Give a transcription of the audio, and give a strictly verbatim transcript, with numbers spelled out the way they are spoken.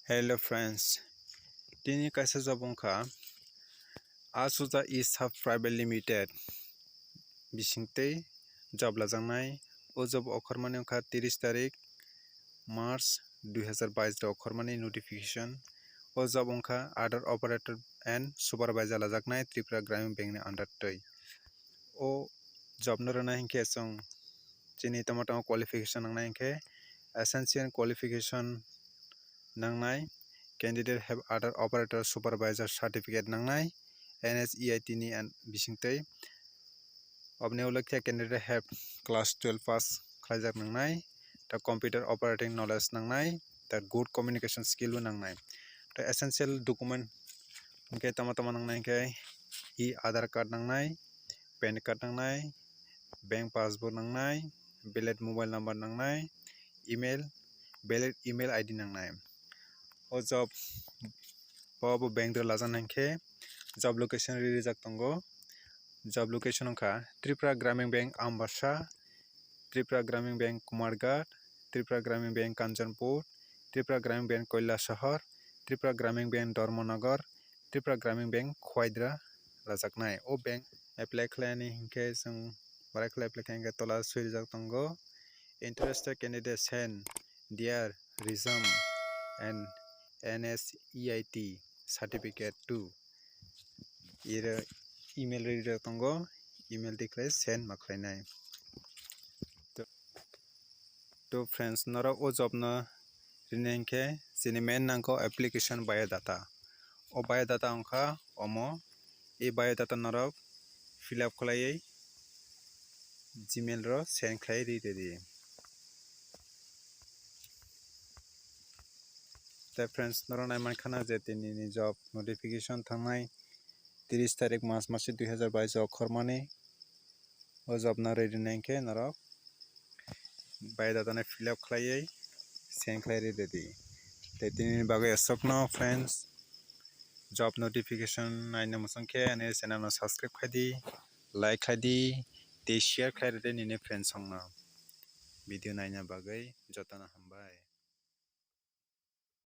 Hello friends, tini kaisa job wngkha Asuja E Sub Private Limited bisingtwi job lajaknai. O job okhormani wngkha tiris tarik March dui hazar bais o okhormani notification. O job wngkha order operator and supervisor lajaknai Tripura Gramin Bank ni under twi. O job no rwna hinkhe chwng chini tamo tamo qualification nangnai hinkhe essential qualification nangnai, candidate have order operator supervisor certificate nangnai, N S E I T ni an-, bisingtwi. Oboni ulo khe candidate have class twelve pass khlaijak nangnai, ta computer operating knowledge nangnai, ta good communication skill bo nangnai. Ta essential document hinkhe tamo tamo nangnai hinkhe e Aadhaar card nangnai, pan card nangnai, bank passbook nangnai, valid mobile number nangnai, email, valid email I D nangnai. O job bo bo bank de lajaknai hinkhe job location ri rijak tongo. Job location wngkha Tripura Gramin Bank Ambassa, Tripura Gramin Bank Kumarghat, Tripura Gramin Bank Kanchanpur, Tripura Gramin Bank Kailasahar, Tripura Gramin Bank Dharmanagar, Tripura Gramin Bank Khwaidra lajaknai. O bank apply khlaini hinkhe chwng barai khlai apply khlai hinkhe tola swi rijak tongo. Interested candidate send their resume and N S E I T certificate to ire email ri rijak tongo, email tikhlai send ma khlainai. To, to friends, norok o job no rini hinkhe chini main nangkho application biodata. O biodata wngkha omo, e biodata norok fill up khlaiwi Gmail ro send khlai ri rwdi. Tei friends, norok nai mankhana je tini ni job notification thangnai tiris tarik mas masi dui hazar bais o okhormani. O job no ready nai khe norok biodata no fill up khlaiwi send khlai ri rwdi. Tei tini ni bagwi aswkno friends, job notification naina muchung khe ani channel no subscribe khlai di, like khlai di, tei share khlai rwdi nini friends rokno. Video naina bagwi jotono hambai.